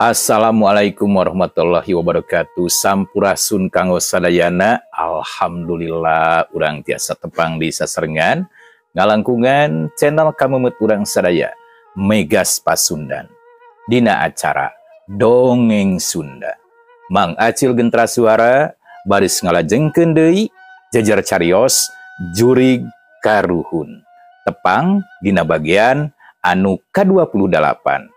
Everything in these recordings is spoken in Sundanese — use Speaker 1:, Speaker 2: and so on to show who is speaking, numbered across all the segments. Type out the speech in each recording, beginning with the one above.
Speaker 1: Assalamualaikum warahmatullahi wabarakatuh. Sampurasun kanggo sadayana. Alhamdulillah urang tiasa tepang di sasarengan ngalangkungan channel kamemet urang sadaya Megas Pasundan. Dina acara Dongeng Sunda. Mang Acil Gentra Suara baris ngalajengkeun deui jejer carios Jurig Karuhun. Tepang dina bagian anu ka-28.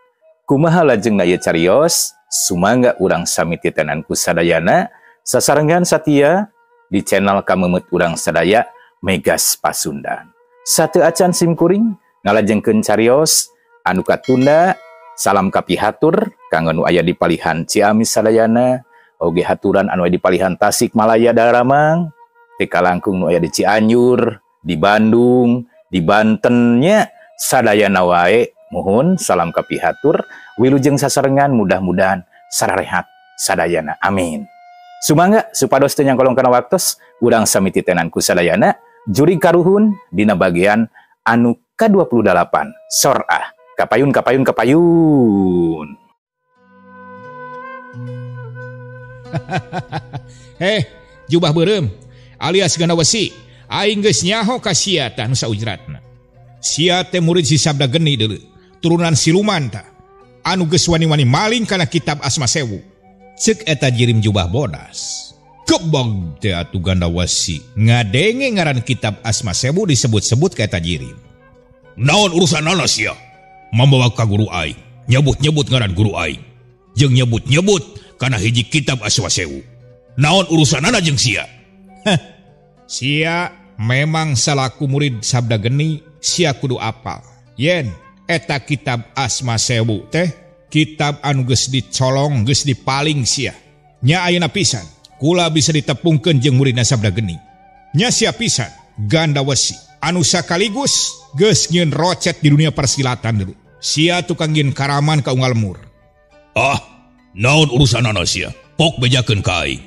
Speaker 1: Kumaha lajengna ieu carios, sumangga urang sami titenan ku sadayana sasarengan satia di channel kamemet urang sadaya Megas Pasundan. Satu acan simkuring ngalajengkeun carios anu katunda. Salam kapihatur kanggo nu aya di palihan Ciamis sadayana, oge haturan anu aya di palihan Tasikmalaya daramang, teu kalangkung nu aya di Cianjur, di Bandung, di Banten nya sadayana wae. Muhun salam kapihatur, wilujeng sasarengan, mudah-mudahan sararehat sadayana, amin. Sumangga supados teu nyangkolong kana waktos, urang sami titenan ku sadayana Jurig Karuhun dina bagian anu ka-28 sorah. Kapayun kapayun kapayun.
Speaker 2: Heh, jubah beureum alias Gandawesi, aing geus nyaho ka sia tah nu saujratna. Sia teh murid si Sabda Geni deuleu, turunan siluman tah. Anu geus wani-wani maling kana kitab Asma Sewu. Ceuk eta jirim jubah bodas. Kebang teh atuh Gandawesi ngadenge ngaran kitab Asma Sewu disebut-sebut ka eta jirim. Naon urusanana sia? Mambawa ka guru aing, nyebut-nyebut ngaran guru aing, jeung nyebut-nyebut kana hiji kitab Asma Sewu. Naon urusanana jeung sia? Heh. Sia memang salaku murid Sabda Geni, sia kudu apal. Yen eta kitab Asma Sewu teh kitab anu geus dicolong, geus dipaling sia. Nya ayeuna pisan, kula bisa ditepungkeun jeung muridna Sabda Geni. Nya sia pisan Gandawesi anu sakaligus geus nyieun rocet di dunia persilatan dulu. Sia tukang nyieun karaman ka unggal mur. Ah, naon urusanana sia? Pok bejakeun ka aing.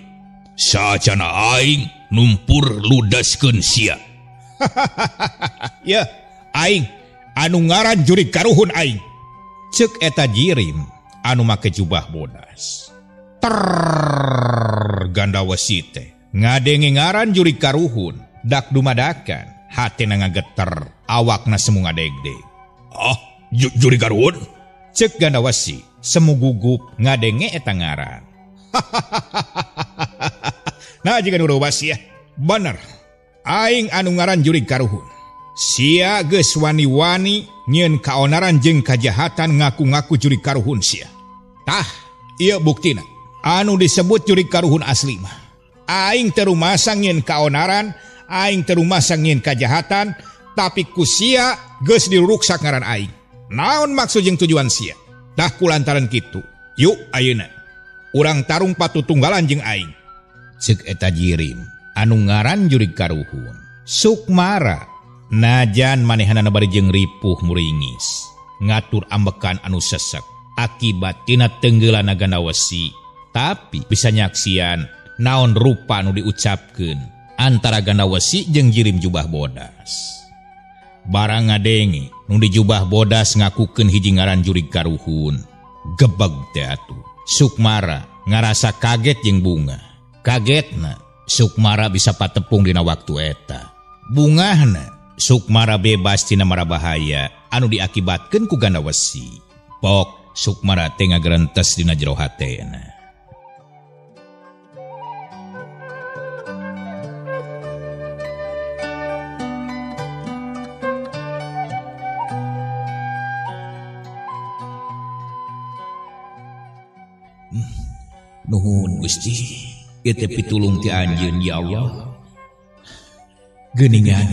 Speaker 2: Saacana aing numpur ludaskeun sia. Ya, aing anu ngaran Jurig Karuhun aing. Ceuk eta jirim anu make jubah bodas. Ter Gandawesi teh ngadenge ngaran Jurig Karuhun dak dumadakan hatena ngageter, awakna semu ngadegdeg. Ah, Jurig Karuhun? Ceuk Gandawesi semu gugup ngadenge eta ngaran. Nah jika nu robas ya, bener. Aing anu ngaran Jurig Karuhun. Sia geus wani-wani nyieun kaonaran jeung kajahatan ngaku-ngaku Jurig Karuhun sia. Tah, ieu buktina. Anu disebut Jurig Karuhun asli mah. Aing teu rumasa nyieun kaonaran, aing teu rumasa nyieun kajahatan, tapi ku sia geus diruksak ngaran aing. Naon maksud jeung tujuan sia? Tah kulantaran kitu. Yuk ayeuna. Urang tarung patutunggalan jeung aing. Ceuk eta jirim anu ngaran Jurig Karuhun. Sukmara najan manehanana bari jeung ripuh muringis, ngatur ambekan anu sesek akibat tina tenggeulana Gandawesi, tapi bisa nyaksian naon rupa anu diucapkeun antara Gandawesi jeung jirim jubah bodas. Barang ngadenge nu dijubah bodas ngakukeun hiji ngaran Jurig Karuhun, gebeg teh atuh. Sukmara ngarasa kaget jeung bunga. Kagetna Sukmara bisa patepung dina waktu eta. Bungahna Sukmara bebas tina mara bahaya anu diakibatkeun ku Gandawesi. Pok Sukmara teh ngagerentes dina jero hatena. Nuhun Gusti, ieu teh pitulung ti anjeun ya Allah. Geuningan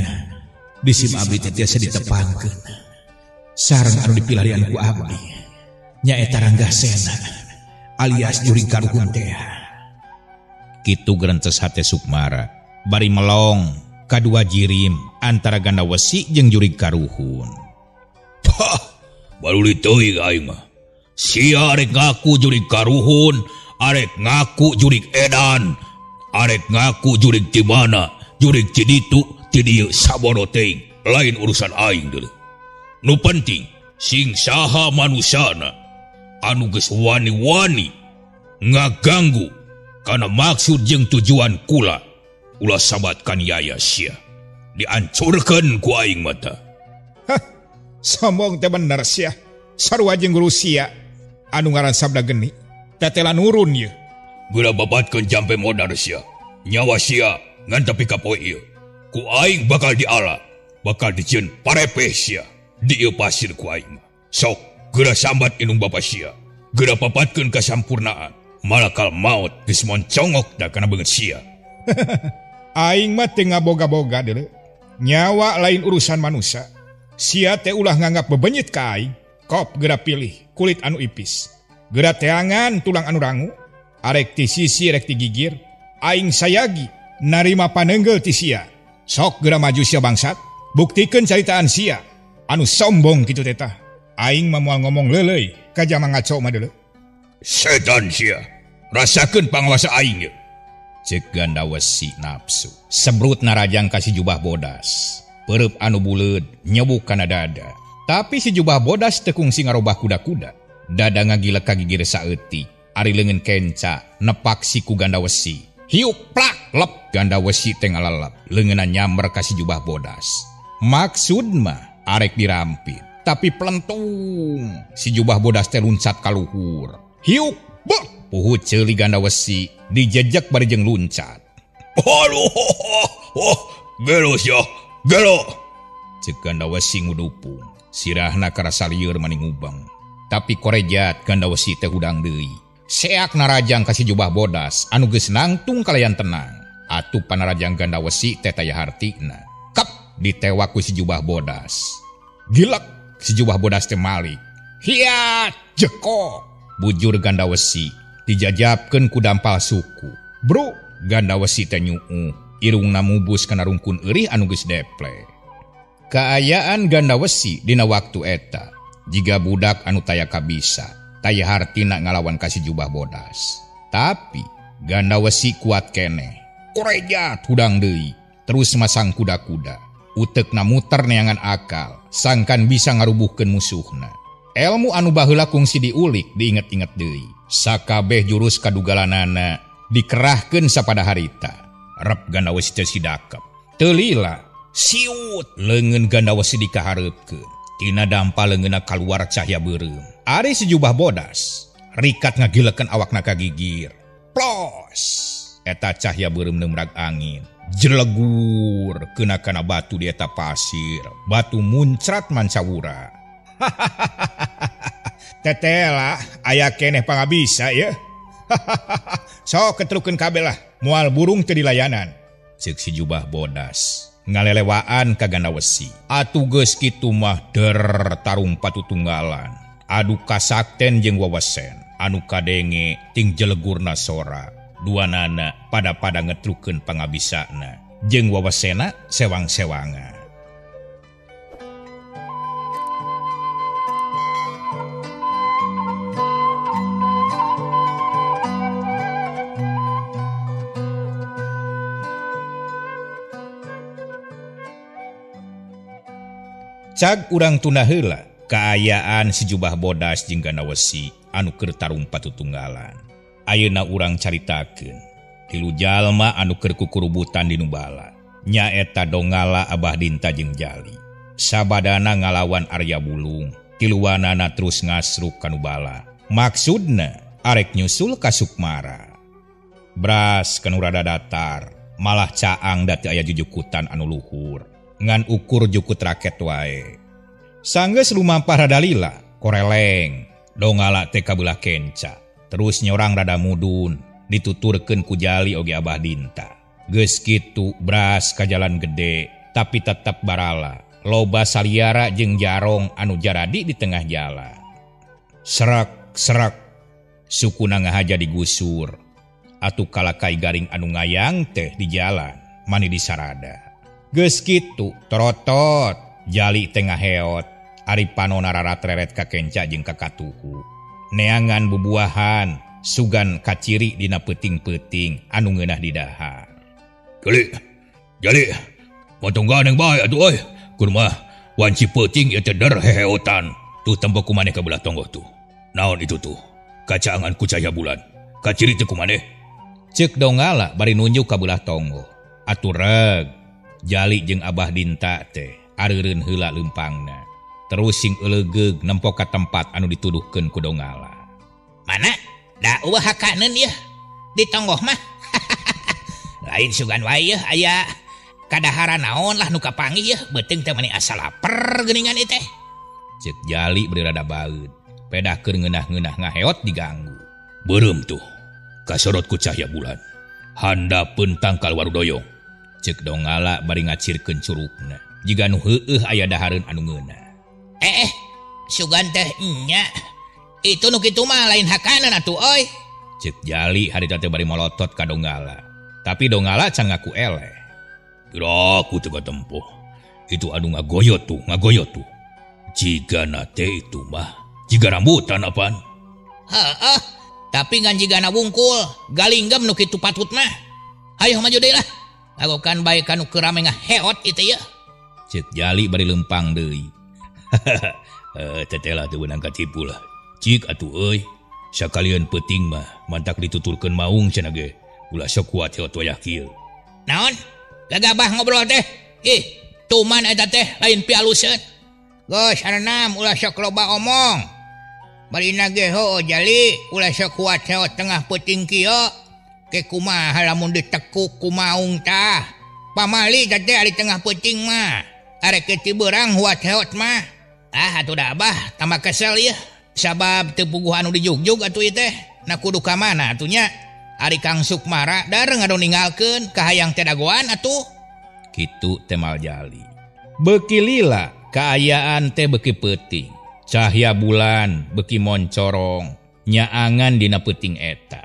Speaker 2: disim abdi teh tiasa ditepangkeun sareng anu dipilarian ku abdi nyaeta Ranggasena alias Jurig Karuhun teh. Kitu gerentes hate Sukmara bari melong kadua jirim antara Gandawesi jeung Jurig Karuhun. Pah, baru diteuing aing mah. Sia arek ngaku Jurig Karuhun, arek ngaku jurig edan, arek ngaku jurig di mana, jurig ti ditu, ti dieu sabodo teuing, lain urusan aing deuleu. Nu penting sing saha manusana, Anu geus wani-wani ngaganggu kana maksud jeung tujuan kula. Ulah sabat kaniaya sia. Diancurkeun ku aing mata. Hah, sombong teh bener sia. Sarua jeung guru sia anu ngaran Sabda Geni. Tetela nurun ieu. Geura babatkeun jampe modar sia. Nyawa sia ngan tapi ka poe ieu. Ku aing bakal diala, bakal dijieun parepeh sia. Di ieu pasir ku aing mah. Sok geura sambat indung bapa sia. Geura papatkeun kasampurnaan. Malakal maut geus moncongok da kana beungeut sia. Aing mah teu ngaboga-boga deuleu. Nyawa lain urusan manusia. Sia teh ulah nganggap bebenyit ka aing. Kop geura pilih kulit anu ipis. Geura teangan tulang anu rangu. Arek ti sisi rek ti gigir. Aing sayagi narima panenggel ti sia. Sok geura maju sia bangsat. Buktikeun caritaan sia. Anu sombong kitu teh tah. Aing mah moal ngomong leuleuy ka jama ngaco mah deuleu. Setan sia. Rasakeun panguasa aing ye. Cek Gandawesi nafsu. Sebrut narajang ka si jubah bodas. Pereup anu buleud nyebuk kana dada. Tapi si jubah bodas teu kungsi ngarobah kuda-kuda. Dada ngagilek ka gigir saeutik. Ari leungeun kenca nepak siku Gandawesi. Hiuk plak lep Gandawesi teh ngalalep. Leungeunna nyamber ka si jubah bodas. Maksud mah arek dirampit. Tapi pelentung si jubah bodas teh luncat ka luhur. Hiuk bek puhu ceuli Gandawesi dijejek bari jeung luncat. Aduh, oh, gelo sia, gelo. Ceuk Gandawesi ngudupung, sirahna karasa lieur maning ubang. Tapi korejat Gandawesi teh hudang deui. Seak narajang ka si jubah bodas anu geus nangtung kalayan tenang. Atuh panarajang Gandawesi teh taya hartina. Kep ditewak ku si jubah bodas. Gilek si jubah bodas teh malik. Hiat jekok. Bujur Gandawesi dijajabkeun ku dampal suku. Bro, Gandawesi teh nyuuh, irungna mubus kana rungkun eurih anu geus deple. Kaayaan Gandawesi dina waktu eta jiga budak anu taya kabisa, taya hartina ngalawan ka si jubah bodas. Tapi Gandawesi kuat keneh. Korejat hudang deui, terus masang kuda-kuda. Utekna muter neangan akal, sangkan bisa ngarubuhkeun musuhna. Elmu anu baheula kungsi diulik diinget-inget deui. Sakabeh jurus kadugalanana dikerahkeun sapada harita. Rep Gandawesi teh sidakep. Teu lila, siut leungeun Gandawesi dikahareupkeun. Tina dampa leungeunna kaluar cahya beureum. Ari si jubah bodas, rikat ngagilekeun awakna ka gigir. Plos! Eta cahya beureum neumrag angin. Jelegur keuna kana batu di eta pasir. Batu muncrat mancawura. Tetela aya keneh pangabisa ya. Sok ketrukeun kabeh lah, moal burung teu dilayanan. Ceuk si jubah bodas ngalelewaan ka Gandawesi. Atuh geus kitu mah der tarung patutunggalan. Adu kasakten jeung wawesen anu kadenge ting jelegurna sora. Duanana pada-pada ngetrukeun pangabisana jeung wawasena sewang-sewangan. Cag urang tunda heula kaayaan si jubah bodas jeung Gandawesi anu keur tarung patutunggalan. Ayeuna urang caritakeun tilu jalma anu keur kukurubutan di Nubala. Nyaeta Donggala, Abah Dinta jeung Jali. Sabadana ngalawan Arya Bulung, tiluanana terus ngasruk ka Nubala. Maksudna arek nyusul ka Sukmara. Bras kanu rada datar, malah caang da teu aya jujukutan anu luhur. Ngan ukur jukut raket wae. Sanggeus lumampah rada lila, koreleng, Donggala teh kabelah kenca. Terus nyorang rada mudun, dituturkeun ku Jali oge Abah Dinta. Geus kitu bras ka jalan gede, tapi tetep barala. Loba saliara jeung jarong anu jaradi di tengah jalan. Serak serak sukuna ngahaja digusur. Atuh kalakai garing anu ngayang teh di jalan, mani disarada. Geus kitu torotot Jali teh ngaheot, ari panona rarat-reret ka kenca jeung ka katuhu. Neangan bubuahan sugan kaciri dina peuting-peuting anu ngeunah didahar. Jali, Jali, potong gandeng bae atuh euy. Kumaha wanci peuting ieu teh der heheotan. Tuh tempo ku maneh ka belah tonggoh tuh. Naon itu tuh? Kacaangan ku cahaya bulan. Kaciri teu ku maneh?
Speaker 1: Ceuk Donggala bari nunjuk ka beulah tonggoh. Atuh reg Jali jeung Abah Dinta teh areureun heula leumpangna. Terus sing eulegeug nempo ka tempat anu dituduhkeun ku Donggala.
Speaker 3: Mana? Da eueuh hakaneun yeuh di tonggoh mah. Lain sugan wae yeuh aya kadaharan naon lah nu kapanggih yeuh beuteung teh mani asa laper geuningan ieu teh.
Speaker 1: Ceuk Jali bari rada baeud. Pedah keur ngeunah-ngeunah ngaheot diganggu.
Speaker 2: Beureum tuh kasorot ku cahaya bulan. Handapeun tangkal warudoyong.
Speaker 1: Ceuk Donggala bari ngacirkeun curugna. Jiga nu heueuh aya dahareun anu ngeunah.
Speaker 3: Sugan teh nya. Itu nu kitu mah lain hakanan atuh euy.
Speaker 1: Ceuk Jali harita teh bari molotot ka Donggala. Tapi Donggala can ngaku eleh.
Speaker 2: Piraku teu katempuh. Itu anu ngagoyot tuh, ngagoyot tuh. Jigana teh itu mah jiga rambutan apaan?
Speaker 3: Heeh, tapi ngan jigana wungkul, galinggem nu kitu patut mah. Hayo maju deui lah. Lagokan bae ka nu keur rame ngaheot ieu teh yeuh.
Speaker 1: Ceuk Jali bari leumpang deui.
Speaker 2: Teteh lah teu beunang katipu lah. Cik atuh euy. Sakalian peuting mah mantak dituturkeun maung cenah ge. Ulah sok kuat heot wayah kieu.
Speaker 3: Naon? Gagabah ngobrol teh. Ih, tuman eta teh lain pialuseun. Geus arenam ulah sok loba omong. Barina ge heueuh Jali, ulah sok kuat heot tengah peuting kieu. Ke kumaha lamun ditekuk ku maung tah. Pamali teh ari tengah peuting mah. Arek ti beurang huat heot mah. Ah atuh da abah tambah kesel ieu. Sabab teu puguh anu dijugjug atuh ieu teh. Na kudu ka mana atuh nya? Ari Kang Sukmara dareng anu ninggalkeun kahayang teh dagoan atuh.
Speaker 1: Kitu temal Jali. Beuki lila kaayaan teh beuki peuting. Cahya bulan beuki moncorong nyaangan dina peuting eta.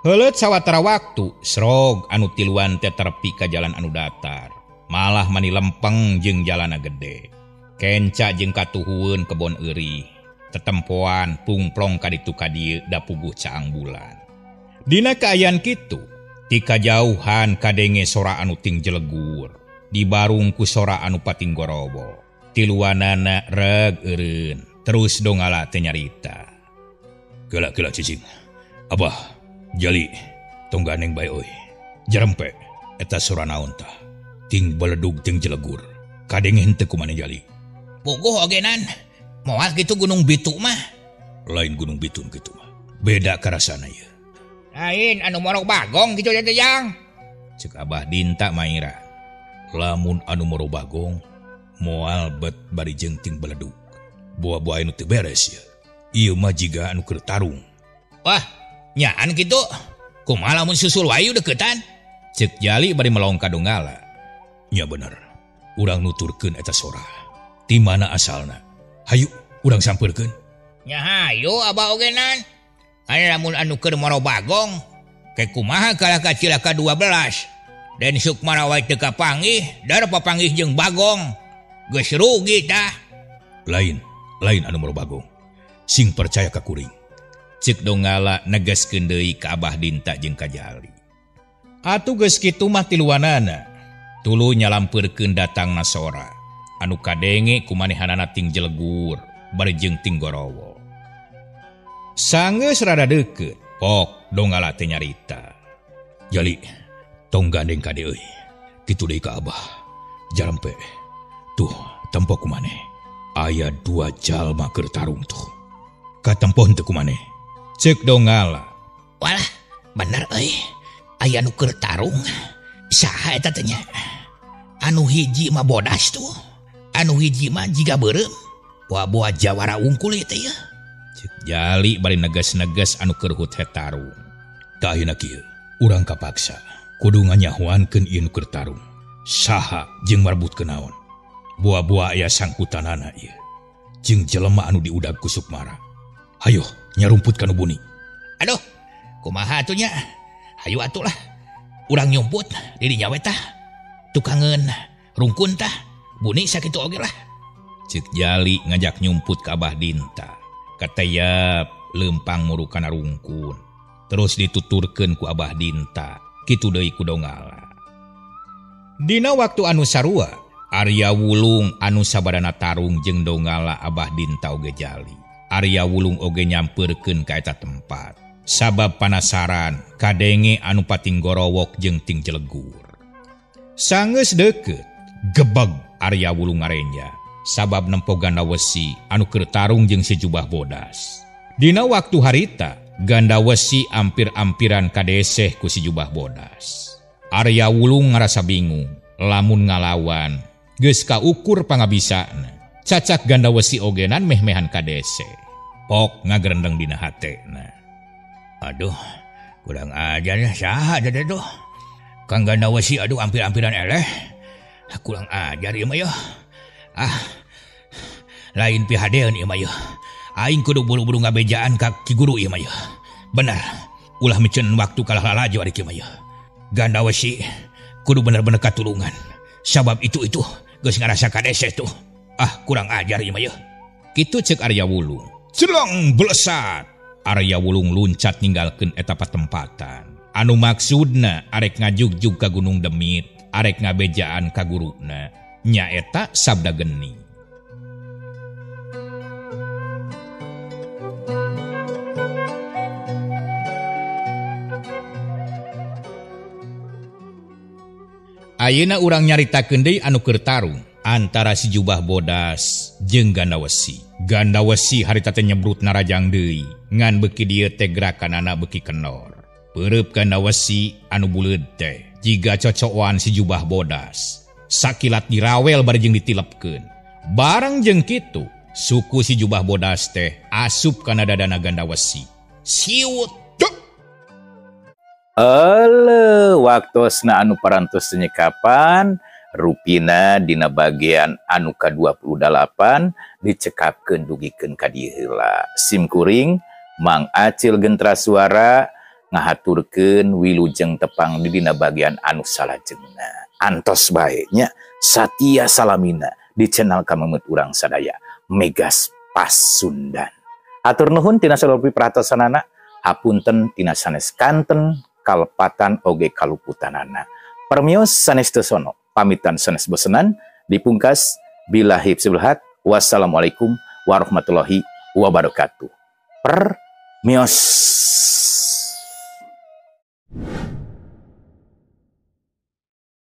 Speaker 1: Heuleut sawatara waktu srog anu tiluan teh terpi ka jalan anu datar. Malah mani lempeng jeung jalana gede. Kenca jeung katuhueun kebon eurih. Tetempoan pungplong ka ditu ka dieu da puguh caang bulan. Dina kaayaan kitu, ti kajauhan kadenge sora anu ting jelegur, dibarung ku sora anu pating gorobo. Tiluanana reg eureun, terus Donggala teh nyarita.
Speaker 2: Gela-gela cicing. Abah, Jali, tong ganeng bae euy. Jarempe eta sora naon tah? Ting beledug ting jelegur. Kadenge henteu ku maneh Jali.
Speaker 3: Puguh ogenan. Moal kitu Gunung Bitu mah.
Speaker 2: Lain Gunung Bitu kitu mah. Beda karasana ieu.
Speaker 3: Lain anu morok bagong kitu teh Jang.
Speaker 1: Ceuk Abah Dinta maira.
Speaker 2: Lamun anu moro bagong moal bet bari jeung ting beledug. Buah-buah anu teu beres ieu. Ieu mah jiga anu keur tarung.
Speaker 3: Wah, nyaan kitu. Kumaha lamun susul wae deukeutan?
Speaker 1: Ceuk Jali bari melong ka Donggala.
Speaker 2: Nya bener. Urang nuturkeun eta sora. Ti mana asalna? Hayu urang sampeurkeun.
Speaker 3: Nya hayu abah ogenan. Aya lamun anu keur moro bagong, ke kumaha kalah ka cilaka 12. Den Sukmara wae teu kapanggih, dar papanggih jeung Bagong. Geus rugi tah.
Speaker 2: Lain, lain anu moro bagong. Sing percaya ka kuring.
Speaker 1: Ceuk Donggala negaskeun deui ka Abah Dinta jeung ka Jali. Atuh geus kitu mah tiluanana. Tuluy nyalampeurkeun datangna sora. Anu kadenge ku manehanana ting jelegur, bari jeung ting gorowo. Sanggeus rada deukeut, pok Donggala teh nyarita.
Speaker 2: Jali, tong gandeng ka deui. Kitu deui ka Abah. Jarempe. Tuh, tempo ku maneh. Aya dua jalma keur tarung tuh. Katempo henteu ku maneh.
Speaker 1: Ceuk Donggala.
Speaker 3: Walah, bener euy. Aya nu keur tarung. Saha eta teh nya? Anu hiji mah bodas tuh. Anu hiji mah jiga beureum. Boa-boa jawara unggul ieu teh yeuh.
Speaker 1: Ceuk Jali bari negas-negas anu keur hut tarung.
Speaker 2: Tah ayeuna kieu, urang kapaksa kudu nganyahoankeun ieu nu keur tarung. Saha jeung marbutkeun naon? Boa-boa aya sangkutanana ieu. Jeung jelema anu diudag ku Sukmara. Hayo nyarumput ka nu buni.
Speaker 3: Aduh, kumaha atuh nya? Hayu atuh lah. Urang nyumput di dinya we tah. Tukangeun rungkun tah. Buni sakitu oge lah.
Speaker 1: Ceuk Jali ngajak nyumput ka Abah Dinta. Katayap leumpang murukana rungkun. Terus dituturkeun ku Abah Dinta. Kitu deui ku Donggala. Dina waktu anu sarua, Arya Wulung anu sabadana tarung jeung Donggala Abah Dinta oge Jali.
Speaker 2: Arya Wulung oge nyampeurkeun ka eta tempat. Sabab panasaran kadenge anu pating gorowok jeung ting jelegur. Sanggeus deukeut, gebeg Arya Wulung ngarenja. Sabab nempo Gandawesi anu keur tarung jeung si jubah bodas. Dina waktu harita, Gandawesi ampir-ampiran kadeseh ku si jubah bodas. Arya Wulung ngarasa bingung, lamun ngalawan geus kaukur pangabisana. Cacak Gandawesi ogenan meh-mehan kadeseh. Pok ngagerendeng dina hatena.
Speaker 3: Aduh, kurang ajar saha teh tuh. Kang Gandawesi aduh ampir-ampiran eleh. Kurang ajar ieu mah yeuh. Ah, lain pihadeun ieu mah yeuh. Aing kudu buru-buru ngabejaan ka Ki Guru ieu mah yeuh. Bener, ulah miceun waktu kalah lalajo ari kieu mah yeuh. Gandawesi kudu bener-bener katulungan. Sabab itu geus ngarasa kadeseh tuh. Ah, kurang ajar ieu mah yeuh.
Speaker 2: Kitu ceuk Arya Wulung. Celong blesat. Arya Wulung luncat ninggalkeun eta patempatan. Anu maksudna arek ngajugjug ka Gunung Demit, arek ngabejaan ka guruna. Nyaeta sabda geni. Ayeuna urang nyaritakeun deui anu keur tarung antara si jubah bodas jeung Gandawesi. Gandawesi harita teh nyebrut narajang deui, ngan beuki dieu teh gerakanana beuki kenor. Peureub Gandawesi anu buleud teh jiga cocokan si jubah bodas. Sakilat dirawel bari jeung ditilepkeun. Bareng jeung kitu, suku si jubah bodas teh asup kana dadana Gandawesi. Siut.
Speaker 1: Ele waktosna anu parantos nyekapan rupina dina bagian anu ka-28 dicekapkeun dugikeun ka dieu heula. Sim kuring Mang Acil Gentra Suara ngahaturkeun wilujeng tepang di dina bagian anu salajengna. Antos bae nya satia salamina di channel Kamemet urang sadaya Megas Pasundan. Hatur nuhun tina salupi perhatosanana, hapunten tina sanes kanten kalepatan oge kaluputanana. Permios sanes teu sono, pamitan sanes bosenan, dipungkas billahi hifzul haq. Wassalamualaikum warahmatullahi wabarakatuh. Permios.